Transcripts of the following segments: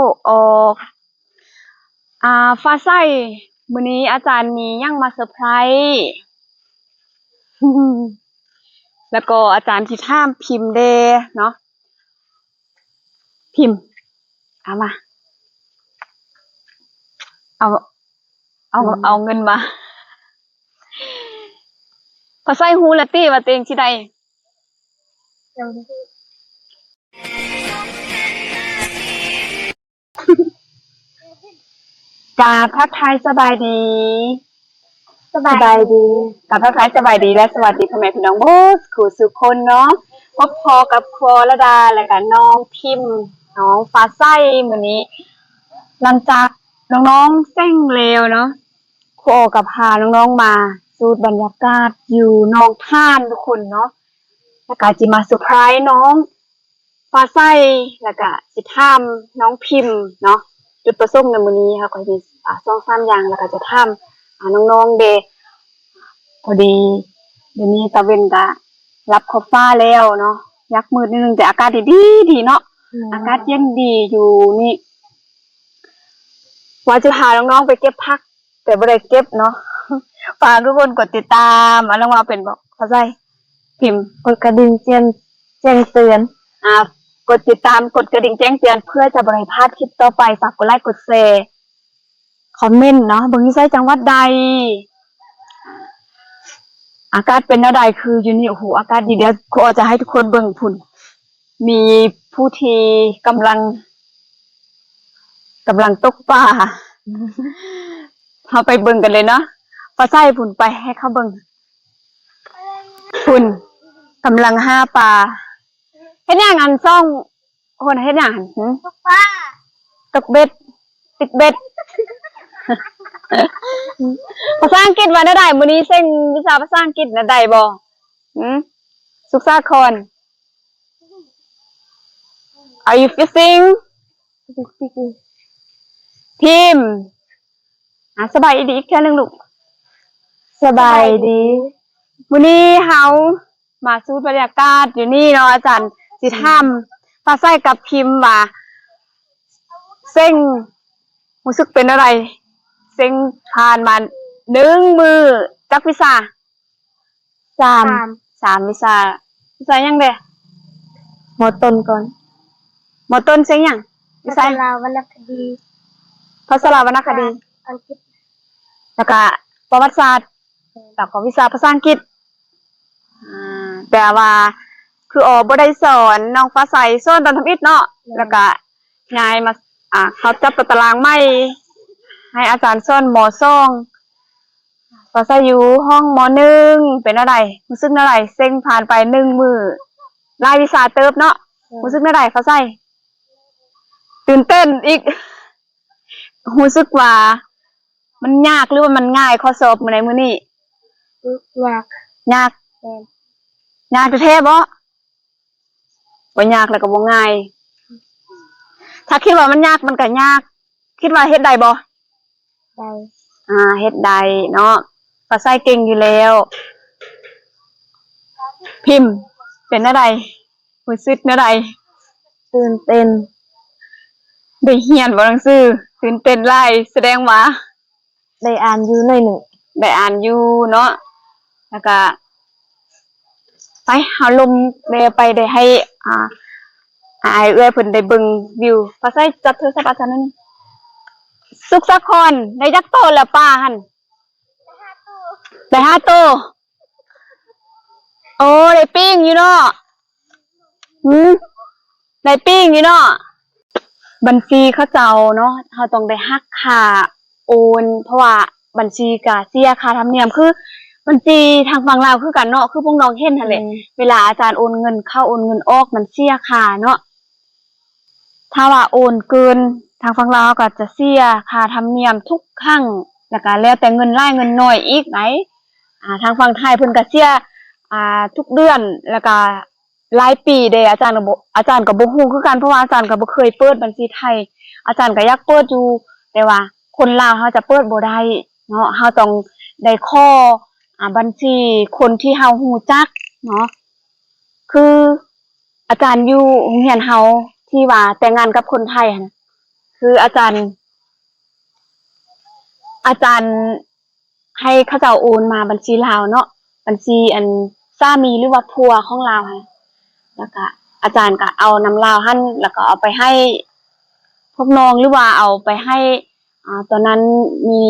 ອອກ. ອາ ຟ້າໃສ ມື້ນີ້ອາຈານມີຫຍັງມາເຊີໄພຣ ແລ້ວກໍອາຈານຊິຖາມພິມແດ່ເນາະ. ພິມ ເອົາມາ ເອົາ ເອົາ ເອົາເງິນມາ. ພາໄຊຮູ້ແລ້ວຕິວ່າຕົວເອງຊິໄດ້? ກາບທັກທາຍສະບາຍດີ. ສະບາຍດີ. ກາບທັກທາຍສະບາຍດີ ແລະ ສະຫວັດດີພໍ່ແມ່ພີ່ນ້ອງເບິດຄູ່ສູ່ຄົນເນາະ. ພົບພໍ້ກັບຄູລະດາ ແລະກະນ້ອງພິມ ນ້ອງຟ້າໃສ. ມື້ນີ້ຫຼັງຈາກນ້ອງໆເສັງແລ້ວເນາະ ຄູກໍພານ້ອງໆມາສູດບັນຍາກາດຢູ່ໜອງທານທຸກຄົນເນາະ ແລ້ວກະຊິມາເຊີໄພຣສ໌ນ້ອງຟ້າໃສ ແລ້ວກະຊິຖາມນ້ອງພິມເນາະ. ຈຸດປະສົງໃນມື້ນີ້ເຮົາກໍມີ ອາ ສອງສາມຢ່າງ ແລ້ວກະຈະຖາມ ອາ ນ້ອງໆເດ. ພໍດີດຽວນີ້ຕາເວັນກະລັບຂອບຟ້າແລ້ວເນາະ ຢາກມືດນິດໜຶ່ງ ແຕ່ອາກາດດີໆ ດີເນາະ. ອາກາດເຢັນດີຢູ່ນີ້ ວ່າຈະພານ້ອງໆໄປເກັບຜັກ ແຕ່ບໍ່ໄດ້ເກັບເນາະ. ຝາກທຸກຄົນກົດຕິດຕາມ ອາ ນ້ອງວ່າເປັນບໍ່ ເຂົ້າໃຈ ພິມ ກົດກະດິ່ງແຈ້ງ ແຈ້ງເຕືອນ ອາ ກົດຕິດຕາມ ກົດກະດິ່ງແຈ້ງເຕືອນ ເພື່ອຈະບໍ່ໄດ້ພາດຄລິບຕໍ່ໄປ. ຝາກກົດໄລ ກົດແຊ ຄອມເມັນເນາະ ເບິ່ງຢູ່ໃສ ຈັງຫວັດໃດ ອາກາດເປັນແນວໃດ. ຄືຢູ່ນີ້ ໂອ້ໂຫ ອາກາດດີ ດຽວຄູອາຈະໃຫ້ທຸກຄົນເບິ່ງພຸ້ນ ມີຜູ້ທີ່ກຳລັງ ກຳລັງຕົກປາ. ເຮົາໄປເບິ່ງກັນເລີຍເນາະ. ຟ້າໃສພຸ້ນ ໄປໃຫ້ເຂົາເບິ່ງ ພຸ້ນ ກຳລັງຫາປາ. ເຮັດຫຍັງ ອັນສອງຄົນເຮັດຫຍັງຫັ້ນ? ຫື ຕົກປາ ຕົກເບັດ ຕິກເບັດ. ພາສາອັງກິດວ່າແນວໃດ? ມື້ນີ້ເສັງວິຊາພາສາອັງກິດນະ ໄດ້ບໍ່? ຫື ສຸກສາຄອນ. Are you fishing? ພິມ ອາ ສະບາຍດີອີກເທື່ອໜຶ່ງລູກ. ສະບາຍດີ. ມື້ນີ້ເຮົາມາສູດບັນຍາກາດຢູ່ນີ້ເນາະ ອາຈານຊິຖາມຟ້າໃສກັບພິມວ່າ ເສັງຮູ້ສຶກເປັນແນວໃດ? ເສັງຜ່ານມາໜຶ່ງມື້ຈັກວິຊາ? ສາມ ສາມ ສາມວິຊາ. ວິຊາຫຍັງແດ່? ມໍຕົ້ນກ່ອນ ມໍຕົ້ນເສັງຫຍັງ? ວິຊາ ພາສາລາວວັນນະຄະດີ ພາສາລາວວັນນະຄະດີ ອັງກິດ ແລ້ວກະປະຫວັດສາດ ແລ້ວກໍວິຊາພາສາອັງກິດ. ອາ ແປວ່າ ຄືອໍ ບໍ່ໄດ້ສອນ ນ້ອງຟ້າໃສສອນຕອນທຳອິດເນາະ ແລ້ວກະຍ້າຍມາ ອາ ເຂົາຈັດຕາຕະລາງໃໝ່ ໃຫ້ອາຈານສອນ ມໍສອງ ພາສາຢູ່ຫ້ອງ ມໍໜຶ່ງ ເປັນແນວໃດ? ຮູ້ສຶກແນວໃດ? ເສັງຜ່ານໄປໜຶ່ງມື້ ຫຼາຍວິຊາເຕີບເນາະ. ອືມ ຮູ້ສຶກແນວໃດ ຟ້າໃສ? ຕື່ນເຕັ້ນອີກ. ຮູ້ສຶກວ່າມັນຍາກ ຫຼືວ່າມັນງ່າຍ ຂໍ້ສອບໃນມື້ນີ້? ຍາກ. ຍາກ? ແມ່ນ. ຍາກແທ້ໆບໍ? ບໍ່ຍາກແລ້ວກໍບໍ່ງ່າຍ. ຖ້າຄິດວ່າມັນຍາກ ມັນກໍຍາກ. ຄິດວ່າເຮັດໄດ້ບໍ່? ໄດ້. ອາ ເຮັດໄດ້ເນາະ. ຟ້າໃສເກັ່ງຢູ່ແລ້ວ. ພິມ ເປັນແນວໃດ? ຮູ້ສຶກແນວໃດ? ຕື່ນເຕັ້ນ. ໄດ້ຮຽນບໍ່ໜັງສື? ຕື່ນເຕັ້ນຫຼາຍ ສະແດງວ່າ ໄດ້ອ່ານຢູ່ໜ້ອຍໜຶ່ງ. ໄດ້ອ່ານຢູ່ເນາະ. ແລ້ວກະ ໄປ ເຮົາລົມແດ່ໄປ ໄດ້ໃຫ້ ອາ ອ້າຍເອື້ອຍເພິ່ນໄດ້ເບິ່ງວິວ. ຟ້າໃສຈັບໂທລະສັບອາຈານໜ້ອຍໜຶ່ງ. ສຸກສາຄອນ ໄດ້ຈັກໂຕແລ້ວປາຫັ້ນ? ໄດ້ຫ້າໂຕ. ໂອ້ ໄດ້ປີ້ງຢູ່ເນາະ. ຫື ໄດ້ປີ້ງຢູ່ເນາະ. ບັນຊີເຂົາເຈົ້າເນາະ ເຮົາຕ້ອງໄດ້ຫັກຄ່າໂອນ ເພາະວ່າບັນຊີກະເສຍຄ່າທຳນຽມ ຄືບັນຊີທາງຝັ່ງລາວຄືກັນເນາະ ຄືພວກນ້ອງເຫັນຫັ້ນແຫຼະ. ອືມ ເວລາອາຈານໂອນເງິນເຂົ້າໂອນເງິນອອກ ມັນເສຍຄ່າເນາະ. ຖ້າວ່າໂອນເກີນ ທາງຝັ່ງລາວເຮົາກໍຈະເສຍຄ່າທຳນຽມທຸກຄັ້ງ ແລ້ວກໍແລ້ວແຕ່ເງິນຫຼາຍເງິນໜ້ອຍອີກໃດ໋. ອາ ທາງຝັ່ງໄທເພິ່ນກໍເສຍ ອາ ທຸກເດືອນ ແລ້ວກໍຫຼາຍປີເດ້. ອາຈານກໍບໍ່ ອາຈານກໍບໍ່ຮູ້ຄືກັນ ເພາະວ່າອາຈານກໍບໍ່ເຄີຍເປີດບັນຊີໄທ. ອາຈານກໍຢາກເປີດຢູ່ ແຕ່ວ່າຄົນລາວເຮົາຈະເປີດບໍ່ໄດ້ເນາະ ເຮົາຕ້ອງໄດ້ຂໍ ອາ ບັນຊີຄົນທີ່ເຮົາຮູ້ຈັກເນາະ ຄື ອາຈານຢູ່ໂຮງຮຽນເຮົາທີ່ວ່າແຕ່ງງານກັບຄົນໄທຫັ້ນນະ ຄືອາຈານ ອາຈານໃຫ້ເຂົາເຈົ້າໂອນມາບັນຊີລາວເນາະ, ບັນຊີອັນສາມີ ຫຼືວ່າຜົວຂອງລາວຫັ້ນ, ແລ້ວກະອາຈານກະເອົານຳລາວຫັ້ນ ແລ້ວກະເອົາໄປໃຫ້ພວກນ້ອງ ຫຼືວ່າເອົາໄປໃຫ້ ອ່າ ຕອນນັ້ນມີ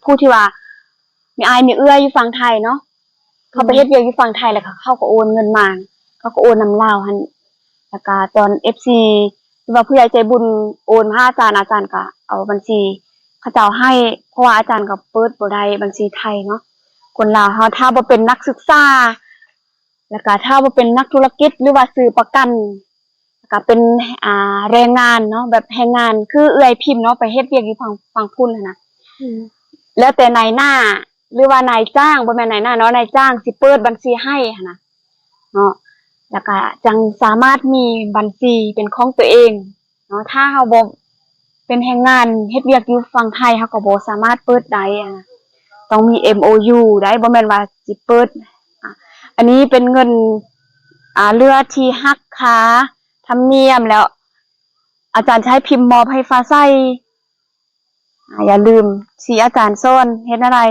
ຜູ້ທີ່ວ່າມີອ້າຍມີເອື້ອຍຢູ່ຝັ່ງໄທເນາະ, ເຂົາໄປເຮັດວຽກຢູ່ຝັ່ງໄທ ແລ້ວກະເຂົາກະໂອນເງິນມາ, ເຂົາກະໂອນນຳລາວຫັ້ນ. ແລ້ວກະຕອນເອັຟຊີ ຫຼືວ່າຜູ້ໃຫຍ່ໃຈບຸນໂອນມາຫາອາຈານ, ອາຈານກະເອົາບັນຊີເຂົາເຈົ້າໃຫ້, ເພາະວ່າອາຈານກະເປີດບໍ່ໄດ້ບັນຊີໄທເນາະ. ຄົນລາວເຮົາຖ້າບໍ່ເປັນນັກສຶກສາ ແລ້ວກະຖ້າບໍ່ເປັນນັກທຸລະກິດ ຫຼືວ່າຊື້ປະກັນ ແລ້ວກະເປັນ ອ່າ ແຮງງານເນາະ, ແບບແຮງງານ ຄືເອື້ອຍພິມເນາະ ໄປເຮັດວຽກຢູ່ຝັ່ງ ຝັ່ງພຸ້ນຫັ້ນນະ, ອືມ ແລ້ວແຕ່ນາຍໜ້າ ຫຼືວ່ານາຍຈ້າງ, ບໍ່ແມ່ນນາຍໜ້າເນາະ, ນາຍຈ້າງຊິເປີດບັນຊີໃຫ້ຫັ້ນນະເນາະ, ແລ້ວກະຈັ່ງສາມາດມີບັນຊີເປັນຂອງຕົວເອງເນາະ. ຖ້າເຮົາບໍ່ເປັນແຮງງານເຮັດວຽກຢູ່ຝັ່ງໄທ ເຮົາກະບໍ່ສາມາດເປີດໄດ້ຫັ້ນນະ, ຕ້ອງມີເອັມໂອຢູໄດ໋, ບໍ່ແມ່ນວ່າຊິເປີດ. ອາ ອັນນີ້ເປັນເງິນ ອາ ເຫຼືອທີ່ຫັກຄ່າທຳນຽມແລ້ວ ອາຈານໃຊ້ພິມມອບໃຫ້ຟ້າໃສ. ອາ ຢ່າລືມທີ່ອາຈານສອນເຮັດແນວໃດ?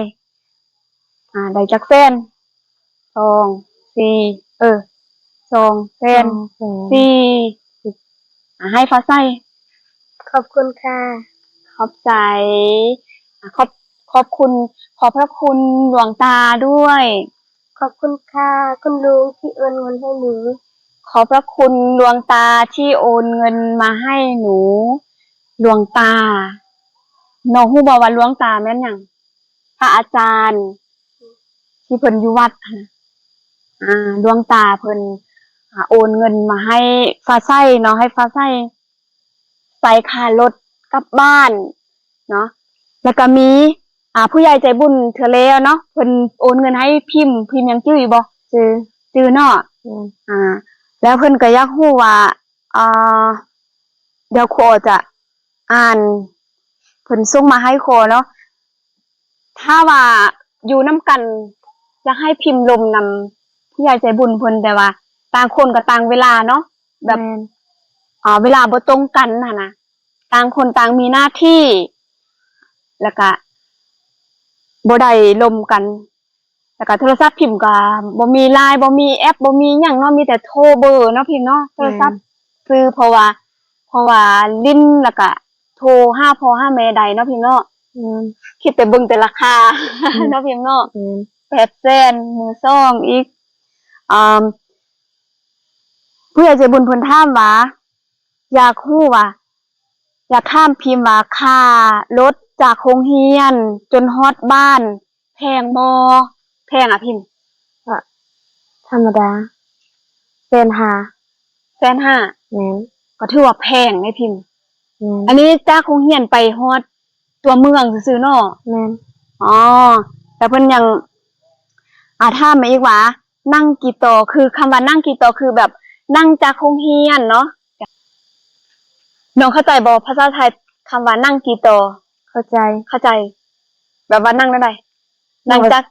ອາ ໄດ້ຈັກແສນ? ສອງ ສີ່ ເອີ ສອງແສນ ສອງແສນ ສີ່ ອາ ໃຫ້ຟ້າໃສ. ຂອບຄຸນຄ່ະ. ຂອບໃຈ. ອາ ຂອບ ຂອບຄຸນ ຂອບພະຄຸນຫຼວງຕາດ້ວຍ. ຂອບຄຸນຄ່ະ ຄຸນລຸງທີ່ໂອນເງິນໃຫ້ໜູ. ຂອບພະຄຸນຫຼວງຕາທີ່ໂອນເງິນມາໃຫ້ໜູ. ຫຼວງຕາ ນ້ອງຮູ້ບໍ່ວ່າຫຼວງຕາແມ່ນຫຍັງ? ພະອາຈານທີ່ເພິ່ນຢູ່ວັດຫັ້ນນະ. ອາ ຫຼວງຕາເພິ່ນ ອາ ໂອນເງິນມາໃຫ້ຟ້າໃສເນາະ, ໃຫ້ຟ້າໃສ ໃສ່ຄ່າລົດກັບບ້ານເນາະ. ແລ້ວກະມີ ອາ ຜູ້ໃຫຍ່ໃຈບຸນເທື່ອແລ້ວເນາະ, ເພິ່ນໂອນເງິນໃຫ້ພິມ, ພິມຍັງຈື່ຢູ່ບໍ່? ຈື່ ຈື່ເນາະ. ອືມ ອາ ແລ້ວເພິ່ນກະຢາກຮູ້ວ່າ ອາ ດຽວຂໍຈະອ່ານ ເພິ່ນສົ່ງມາໃຫ້ຂໍເນາະ. ຖ້າວ່າຢູ່ນຳກັນ ຢາກໃຫ້ພິມລົມນຳຜູ້ໃຫຍ່ໃຈບຸນເພິ່ນ, ແຕ່ວ່າຕ່າງຄົນກະຕ່າງເວລາເນາະ, ແບບ ແມ່ນ ອາ ເວລາບໍ່ຕົງກັນຫັ້ນນະ, ຕ່າງຄົນຕ່າງມີໜ້າທີ່ ແລ້ວກະບໍ່ໄດ້ລົມກັນ. ແລ້ວກະໂທລະສັບພິມກະບໍ່ມີ ລາຍ ບໍ່ມີແອັບ ບໍ່ມີຫຍັງເນາະ, ມີແຕ່ໂທເບີເນາະພິມເນາະ, ໂທລະສັບ ແມ່ນ ຊື້ ເພາະວ່າ ເພາະວ່າຫຼິ້ນ ແລ້ວກະໂທຫາພໍ່ຫາແມ່ໄດ້ເນາະພິມເນາະ. ແມ່ນ ຄິດແຕ່ເບິ່ງແຕ່ລາຄາ ແມ່ນ ເນາະພິມເນາະ. ແມ່ນ ແປດແສນ ມືສອງອີກ. ອາ ຜູ້ໃຫຍ່ໃຈບຸນເພິ່ນຖາມວ່າ ຢາກຮູ້ວ່າ ຢາກຖາມພິມວ່າ ຄ່າລົດຈາກໂຮງຮຽນຈົນຮອດບ້ານ ແພງບໍ່? ແພງອະພິມ? ກະທຳມະດາ ແສນຫ້າ. ແສນຫ້າ? ແມ່ນ. ກະຖືວ່າແພງເດ້ພິມ. ແມ່ນ. ອັນນີ້ຈາກໂຮງຮຽນໄປຮອດຕົວເມືອງຊື່ໆເນາະ? ແມ່ນ. ອໍ ແລ້ວເພິ່ນຍັງ ອາ ຖາມມາອີກວ່າ ນັ່ງກີ່ຕໍ ຄືຄຳວ່ານັ່ງກີ່ຕໍ ຄືແບບນັ່ງຈາກໂຮງຮຽນເນາະ. ນ້ອງເຂົ້າໃຈບໍ່ ພາສາໄທ ຄຳວ່ານັ່ງກີ່ຕໍ? ເຂົ້າໃຈ. ເຂົ້າໃຈ ແບບວ່ານັ່ງແນວໃດ? ນັ່ງ ນັ່ງຈາກ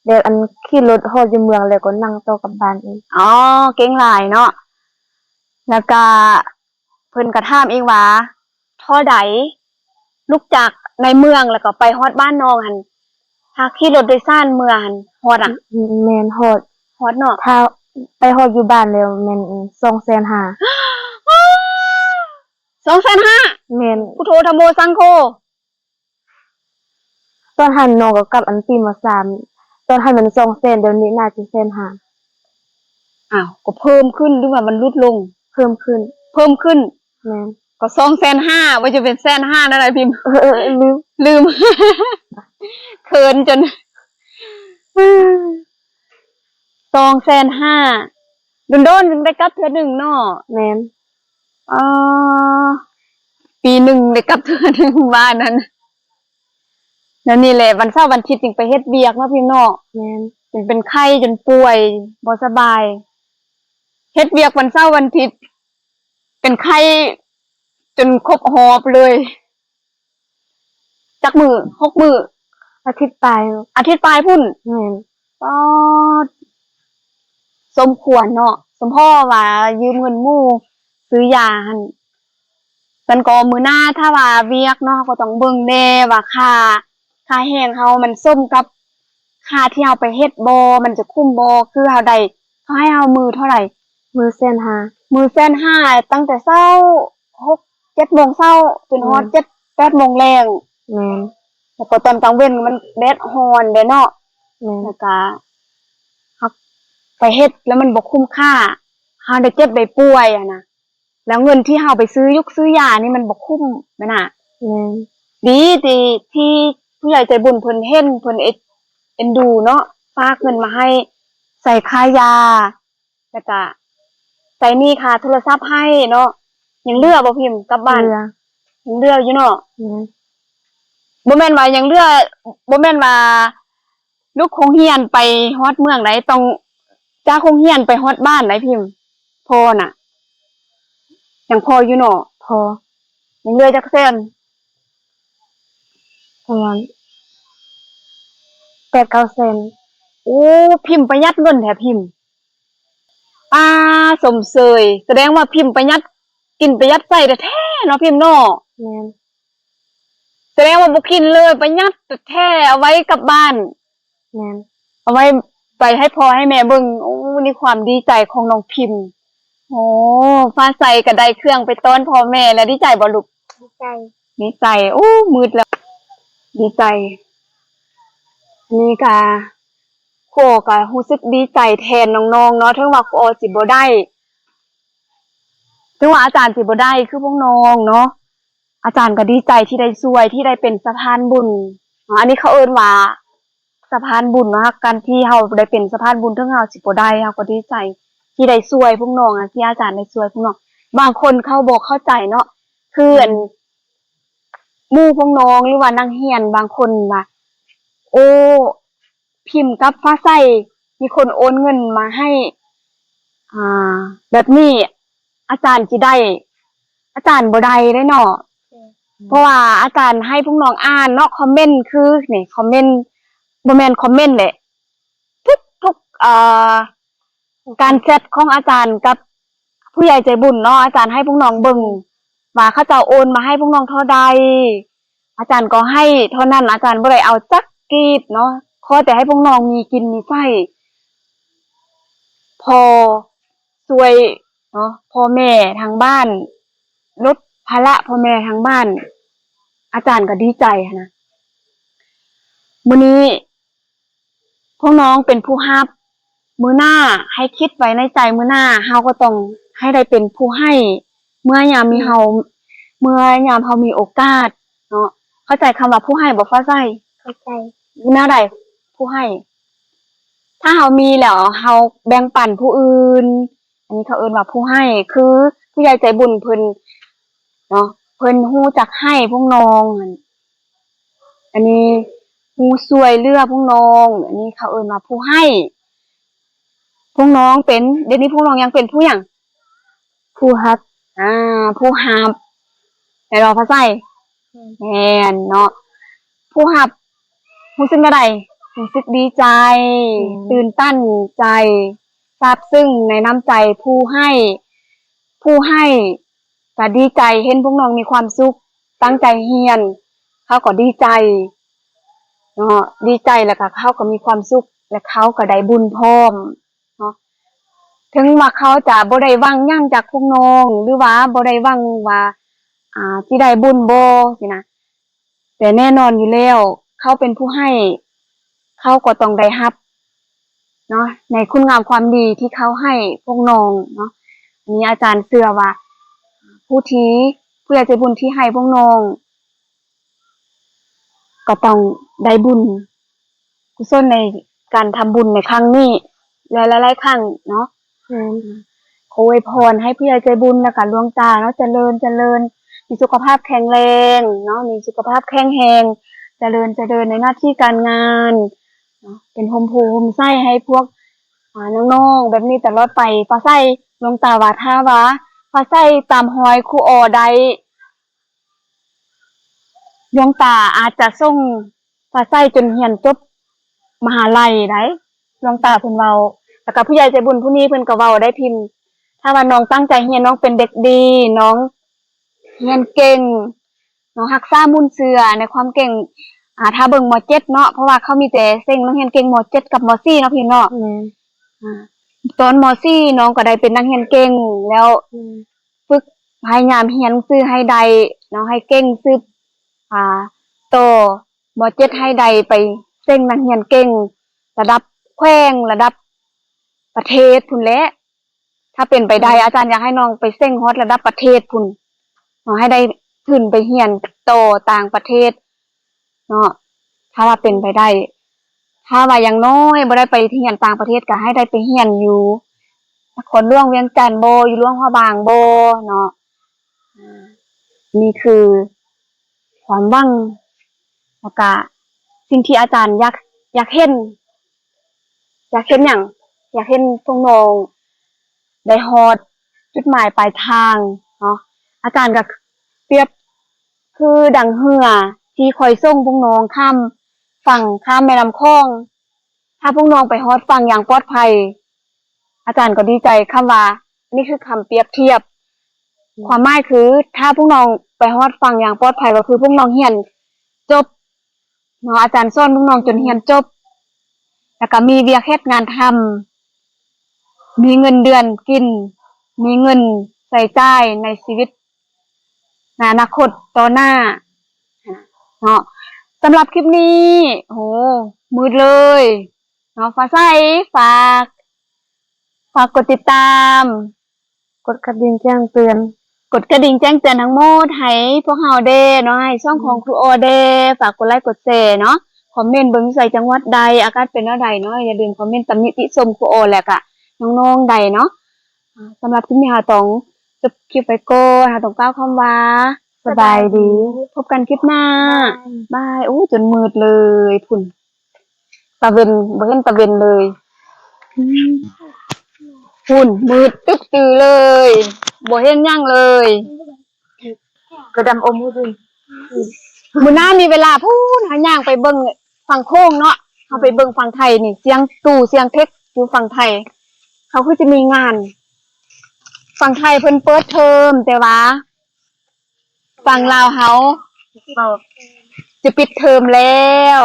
ແບບອັນຂີ່ລົດຮອດຢູ່ເມືອງ ແລ້ວກໍນັ່ງຕໍ່ກັບບ້ານອີກ. ອໍ ເກັ່ງຫຼາຍເນາະ. ແລ້ວກະເພິ່ນກະຖາມອີກວ່າ ທໍ່ໃດ ລຸກຈາກໃນເມືອງ ແລ້ວກໍໄປຮອດບ້ານນ້ອງຫັ້ນ ຖ້າຂີ່ລົດໂດຍສານເມືອຫັ້ນ ຮອດອະ? ແມ່ນ ຮອດ. ຮອດເນາະ. ຖ້າໄປຮອດຢູ່ບ້ານແລ້ວແມ່ນ ສອງແສນຫ້າ. ສອງແສນຫ້າ? ແມ່ນ. ພຸດໂທ ທຳໂມ ສັງໂຄ. ຕອນຫັ້ນນ້ອງກໍກັບອັນປີ ມ.ສາມ ຕອນຫັ້ນແມ່ນສອງແສນ ດຽວນີ້ໜ້າຈະແສນຫ້າ. ອ້າວ ກໍເພີ່ມຂຶ້ນ ຫຼືວ່າມັນຫຼຸດລົງ? ເພີ່ມຂຶ້ນ. ເພີ່ມຂຶ້ນ. ແມ່ນ. ກໍສອງແສນຫ້າ ວ່າຈະເປັນແສນຫ້ານັ້ນແຫຼະພິມ. ເອີ ເອີ ລືມ ລືມ ເຂີນຈົນ ສອງແສນຫ້າ ດົນໆຈຶ່ງໄດ້ກັບເທື່ອໜຶ່ງເນາະ. ແມ່ນ. ອໍ ປີໜຶ່ງໄດ້ກັບເທື່ອໜຶ່ງ ວ່ານັ້ນ. ແນວນີ້ແຫຼະ ວັນເສົາວັນອາທິດຈຶ່ງໄປເຮັດວຽກເນາະພິມເນາະ. ແມ່ນ. ຈົນເປັນໄຂ້ ຈົນປ່ວຍ ບໍ່ສະບາຍ ເຮັດວຽກວັນເສົາວັນອາທິດ ເປັນໄຂ້ຈົນຄົບຮອບເລີຍ. ຈັກມື້? ຫົກມື້. ອາທິດປາຍ. ອາທິດປາຍພຸ້ນ? ແມ່ນ. ປາດ ສົມຄວນເນາະ ສົມພໍວ່າຢືມເງິນໝູ່ຊື້ຢາຫັ້ນ. ມັນກໍມື້ໜ້າ ຖ້າວ່າວຽກເນາະ ເຮົາກໍຕ້ອງເບິ່ງແດ່ວ່າຄ່າ ຄ່າແຮງເຮົາມັນສົມກັບຄ່າທີ່ເຮົາໄປເຮັດບໍ່ ມັນຈະຄຸ້ມບໍ່ ຄືເຮົາໄດ້ ເຂົາໃຫ້ເຮົາມື້ເທົ່າໃດ? ມື້ແສນຫ້າ ມື້ແສນຫ້າ ຕັ້ງແຕ່ເຊົ້າ ຫົກເຈັດໂມງເຊົ້າ ຈົນຮອດ ແມ່ນ ເຈັດແປດໂມງແລງ. ແມ່ນ ແລ້ວກໍຕອນກາງເວັນມັນແດດຮ້ອນເດ້ເນາະ. ແມ່ນ ແລ້ວກະເຮົາໄປເຮັດແລ້ວມັນບໍ່ຄຸ້ມຄ່າ ເຮົາໄດ້ເຈັບໄດ້ປ່ວຍຫັ້ນນະ ແລ້ວເງິນທີ່ເຮົາໄປຊື້ຢຸກຊື້ຢານີ້ມັນບໍ່ຄຸ້ມແມ່ນນະ. ແມ່ນ ດີທີ່ ທີ່ຜູ້ໃຫຍ່ໃຈບຸນເພິ່ນເຫັນ ເພິ່ນເອັດ ເອັນດູເນາະ ຝາກເງິນມາໃຫ້ໃສ່ຄ່າຢາ ແລ້ວກະໃຊ້ໜີ້ຄ່າໂທລະສັບໃຫ້ເນາະ. ຍັງເຫຼືອບໍ່ພິມກັບບ້ານ? ເຫຼືອ ຍັງເຫຼືອຢູ່ເນາະ. ແມ່ນ ບໍ່ແມ່ນວ່າຍັງເຫຼືອ ບໍ່ແມ່ນວ່າລຸກໂຮງຮຽນໄປຮອດເມືອງໃດ ຕ້ອງຈາກໂຮງຮຽນໄປຮອດບ້ານໃດພິມ ພໍນະ ຍັງພໍຢູ່ເນາະ. ພໍ ຍັງເຫຼືອຈັກແສນ? ປະມານແປດເກົ້າແສນ. ໂອ້ ພິມປະຢັດເງິນແທ້ພິມ. ອາ ຊົມເຊີຍ ສະແດງວ່າພິມປະຢັດກິນປະຢັດໃຊ້ແທ້ໆເນາະພິມເນາະ. ແມ່ນ ສະແດງວ່າບໍ່ກິນເລີຍ ປະຢັດແທ້ໆ ເອົາໄວ້ກັບບ້ານ. ແມ່ນ ເອົາໄວ້ໄປໃຫ້ພໍ່ໃຫ້ແມ່ເບິ່ງ. ໂອ້ ນີ້ຄວາມດີໃຈຂອງນ້ອງພິມ. ໂອ້ ຟ້າໃສກໍໄດ້ເຄື່ອງໄປຕ້ອນພໍ່ແມ່ແລ້ວ ດີໃຈບໍ່ລູກ? ດີໃຈ ດີໃຈ. ໂອ້ ມືດແລ້ວ ດີໃຈ. ນີ້ກະ ຄູອໍກໍຮູ້ສຶກດີໃຈແທນນ້ອງໆເນາະ ເຖິງວ່າຄູອໍຊິບໍ່ໄດ້ ເຖິງວ່າອາຈານຊິບໍ່ໄດ້ຄືພວກນ້ອງເນາະ ອາຈານກໍດີໃຈທີ່ໄດ້ຊ່ວຍ ທີ່ໄດ້ເປັນສະພານບຸນເນາະ. ອັນນີ້ເຂົາເອີ້ນວ່າສະພານບຸນເນາະ ການທີ່ເຮົາໄດ້ເປັນສະພານບຸນ ເຖິງເຮົາຊິບໍ່ໄດ້ ເຮົາກໍດີໃຈທີ່ໄດ້ຊ່ວຍພວກນ້ອງ ທີ່ອາຈານໄດ້ຊ່ວຍພວກນ້ອງ. ບາງຄົນເຂົາບໍ່ເຂົ້າໃຈເນາະ ຄືອັນ ອືມ ໝູ່ພວກນ້ອງ ຫຼືວ່ານັກຮຽນບາງຄົນວ່າ ໂອ້ ພິມກັບຟ້າໃສ ມີຄົນໂອນເງິນມາໃຫ້ ອ່າ ແບບນີ້ ອາຈານຊິໄດ້ ອາຈານບໍ່ໄດ້ເດ້ເນາະ. ອືມ ເພາະວ່າອາຈານໃຫ້ພວກນ້ອງອ່ານເນາະ ຄອມເມັນ ຄືນີ້ ຄອມເມັນ ບໍ່ແມ່ນຄອມເມັນແຫຼະ ທຸກໆ ເອີ ການແຊັດຂອງອາຈານກັບຜູ້ໃຫຍ່ໃຈບຸນເນາະ ອາຈານໃຫ້ພວກນ້ອງເບິ່ງວ່າເຂົາເຈົ້າໂອນມາໃຫ້ພວກນ້ອງເທົ່າໃດ ອາຈານກໍໃຫ້ເທົ່ານັ້ນ ອາຈານບໍ່ໄດ້ເອົາຈັກກີບເນາະ ຂໍແຕ່ໃຫ້ພວກນ້ອງມີກິນມີໃຊ້ ພໍຊ່ວຍເນາະ ພໍ່ແມ່ທາງບ້ານ ລົດພາລະພໍ່ແມ່ທາງບ້ານ ອາຈານກໍດີໃຈຫັ້ນນະ. ມື້ນີ້ ພວກນ້ອງເປັນຜູ້ຮັບ ມື້ໜ້າໃຫ້ຄິດໄວ້ໃນໃຈ ມື້ໜ້າເຮົາກໍຕ້ອງໃຫ້ໄດ້ເປັນຜູ້ໃຫ້ ເມື່ອຍາມມີເຮົາ ອືມ ເມື່ອຍາມເຮົາມີໂອກາດເນາະ. ເຂົ້າໃຈຄຳວ່າຜູ້ໃຫ້ບໍ່ຟ້າໃສ? ເຂົ້າໃຈ. ແນວໃດ? ຜູ້ໃຫ້ ຖ້າເຮົາມີແລ້ວເຮົາແບ່ງປັນຜູ້ອື່ນ ອັນນີ້ເຂົາເອີ້ນວ່າຜູ້ໃຫ້ ຄືຜູ້ໃຫຍ່ໃຈບຸນເພິ່ນເນາະ ເພິ່ນຮູ້ຈັກໃຫ້ພວກນ້ອງຫັ້ນ ອັນນີ້ຮູ້ຊ່ວຍເຫຼືອພວກນ້ອງ ອັນນີ້ເຂົາເອີ້ນວ່າຜູ້ໃຫ້. ພວກນ້ອງເປັນ ດຽວນີ້ພວກນ້ອງຍັງເປັນຜູ້ຫຍັງ? ຜູ້ຮັບ. ອາ ຜູ້ຮັບ ແມ່ນບໍ່ ຟ້າໃສ? ແມ່ນ. ແມ່ນເນາະ ຜູ້ຮັບຮູ້ສຶກແນວໃດ? ຮູ້ສຶກດີໃຈ ແມ່ນ ຕື່ນຕັນໃຈ ຊາບຊຶ້ງໃນນ້ຳໃຈຜູ້ໃຫ້ ຜູ້ໃຫ້ ກະດີໃຈ ເຫັນພວກນ້ອງມີຄວາມສຸກ ຕັ້ງໃຈຮຽນ ເຂົາກໍດີໃຈເນາະ ດີໃຈ ແລ້ວກະເຂົາກໍມີຄວາມສຸກ ແລະ ເຂົາກໍໄດ້ບຸນພ້ອມເນາະ. ເຖິງວ່າເຂົາຈະບໍ່ໄດ້ຫວັງຫຍັງຈາກພວກນ້ອງ ຫຼືວ່າບໍ່ໄດ້ຫວັງວ່າ ອ່າ ຊິໄດ້ບຸນບໍ່ຊີ້ນະ ແຕ່ແນ່ນອນຢູ່ແລ້ວ ເຂົາເປັນຜູ້ໃຫ້ ເຂົາກໍຕ້ອງໄດ້ຮັບເນາະ ໃນຄຸນງາມຄວາມດີທີ່ເຂົາໃຫ້ພວກນ້ອງເນາະ. ອັນນີ້ອາຈານເຊື່ອວ່າ ຜູ້ທີ່ ຜູ້ໃຫຍ່ໃຈບຸນທີ່ໃຫ້ພວກນ້ອງ ກໍຕ້ອງໄດ້ບຸນ ກຸສົນໃນການທຳບຸນໃນຄັ້ງນີ້ ແລະ ຫຼາຍໆຄັ້ງເນາະ. ແມ່ນ. ຂໍອວຍພອນໃຫ້ຜູ້ໃຫຍ່ໃຈບຸນ ແລ້ວກະຫຼວງຕາເນາະ ຈະເລີນ ຈະເລີນ ມີສຸຂະພາບແຂງແຮງເນາະ ມີສຸຂະພາບແຂງແຮງ ຈະເລີນ ຈະເລີນໃນໜ້າທີ່ການງານເນາະ ເປັນຮົ່ມໂພຮົ່ມໄຊໃຫ້ພວກ ອາ ນ້ອງໆແບບນີ້ຕະຫຼອດໄປ. ຟ້າໃສ ຫຼວງຕາວ່າ ຖ້າວ່າຟ້າໃສຕາມຮອຍຄູອໍໄດ້ ຫຼວງຕາອາດຈະສົ່ງຟ້າໃສຈົນຮຽນຈົບມະຫາໄລໄດ໋ ຫຼວງຕາເພິ່ນເວົ້າ. ແລ້ວກໍຜູ້ໃຫຍ່ໃຈບຸນຜູ້ນີ້ເພິ່ນກໍເວົ້າໄດ້ພິມ ຖ້າວ່ານ້ອງຕັ້ງໃຈຮຽນ ນ້ອງເປັນເດັກດີ ນ້ອງ ຮຽນເກັ່ງເນາະ ຮັກສາມູນເຊື້ອໃນຄວາມເກັ່ງ. ອ່າ ຖ້າເບິ່ງ ມໍເຈັດເນາະ ເພາະວ່າເຂົາມີແຕ່ເສັງນັກຮຽນເກັ່ງ ມໍເຈັດກັບ ມໍສີ່ເນາະ ພີ່ເນາະ. ແມ່ນ. ອ່າ ຕອນ ມໍສີ່ ນ້ອງກໍໄດ້ເປັນນັກຮຽນເກັ່ງແລ້ວ ແມ່ນ. ຝຶກພະຍາຍາມຮຽນໜັງສືໃຫ້ໄດ້ເນາະ ໃຫ້ເກັ່ງສືບ ອ່າ ຕໍ່ ມໍເຈັດ ໃຫ້ໄດ້ໄປເສັງນັກຮຽນເກັ່ງລະດັບແຂວງ ລະດັບປະເທດພຸ້ນແຫຼະ. ຖ້າເປັນໄປໄດ້ ອືມ ອາຈານຢາກໃຫ້ນ້ອງໄປເສັງຮອດລະດັບປະເທດພຸ້ນເນາະ ໃຫ້ໄດ້ທຶນໄປຮຽນຕໍ່ຕ່າງປະເທດເນາະ ຖ້າວ່າເປັນໄປໄດ້. ຖ້າວ່າຢ່າງນ້ອຍບໍ່ໄດ້ໄປຮຽນຕ່າງປະເທດ ກໍໃຫ້ໄດ້ໄປຮຽນຢູ່ນະຄອນຫຼວງວຽງຈັນບໍ ຢູ່ຫຼວງພະບາງບໍເນາະ. ນີ້ຄືຄວາມຫວັງ ແລ້ວກະສິ່ງທີ່ອາຈານຢາກ ຢາກເຫັນ. ຢາກເຫັນຫຍັງ? ຢາກເຫັນພວກນ້ອງໄດ້ຮອດຈຸດໝາຍປາຍທາງເນາະ. ອາຈານກໍປຽບຄືດັ່ງເຮືອທີ່ຄອຍສົ່ງພວກນ້ອງຂ້າມຝັ່ງ ຂ້າມແມ່ນ້ຳຂອງ. ຖ້າພວກນ້ອງໄປຮອດຝັ່ງຢ່າງປອດໄພ ອາຈານກໍດີໃຈ. ຄຳວ່າ ອັນນີ້ຄືຄຳປຽບທຽບ ອືມ ຄວາມໝາຍຄື ຖ້າພວກນ້ອງໄປຮອດຝັ່ງຢ່າງປອດໄພ ກໍຄືພວກນ້ອງຮຽນຈົບເນາະ ອາຈານສອນພວກນ້ອງຈົນຮຽນຈົບ ແລ້ວກໍມີວຽກເຮັດງານທຳ ມີເງິນເດືອນກິນ ມີເງິນໃຊ້ຈ່າຍໃນຊີວິດ ໃນອະນາຄົດຕໍ່ໜ້າເນາະ. ສຳລັບຄລິບນີ້ ໂຫ ມືດເລີຍເນາະ. ຟ້າໃສ ຝາກ ຝາກກົດຕິດຕາມ ກົດກະດິ່ງແຈ້ງເຕືອນ ກົດກະດິ່ງແຈ້ງເຕືອນທັງໝົດໃຫ້ພວກເຮົາແດ່ເນາະ ໃຫ້ຊ່ອງຂອງ ອືມ ຄູອໍແດ່. ຝາກກົດໄລກົດແຊເນາະ ຄອມເມັນເບິ່ງຢູ່ໃສ ຈັງຫວັດໃດ ອາກາດເປັນແນວໃດເນາະ. ຢ່າລືມຄອມເມັນຕຳນິຕິຊົມຄູອໍ ແລະກະນ້ອງໆໄດ້ເນາະ. ອ່າ ສຳລັບຄລິບນີ້ເຮົາຕ້ອງຈົບຄລິບໄວ້ກ່ອນ ເຮົາຕ້ອງກ່າວຄຳວ່າ ສະບາຍດີ ສະບາຍດີ ພົບກັນຄລິບໜ້າ ບາຍ ບາຍ. ໂອ້ ຈົນມືດເລີຍພຸ້ນ ຕາເວັນ ບໍ່ເຫັນຕາເວັນເລີຍ ອືມ ພຸ້ນ ມືດຕຶບຕື້ເລີຍ ບໍ່ເຫັນຫຍັງເລີຍ ກະດຳອົມຢູ່ພຸ້ນ. ມື້ໜ້າມີເວລາພຸ້ນ ເຮົາຍ່າງໄປເບິ່ງຝັ່ງໂຂງເນາະ ເຮົາໄປເບິ່ງຝັ່ງໄທນີ້ ສຽງຕູ້ສຽງເທັກຢູ່ຝັ່ງໄທ ເຂົາຄືຈະມີງານ. ຝັ່ງໄທເພິ່ນເປີດເທີມ ແຕ່ວ່າຝັ່ງລາວເຮົາຈະປິດເທີມແລ້ວ.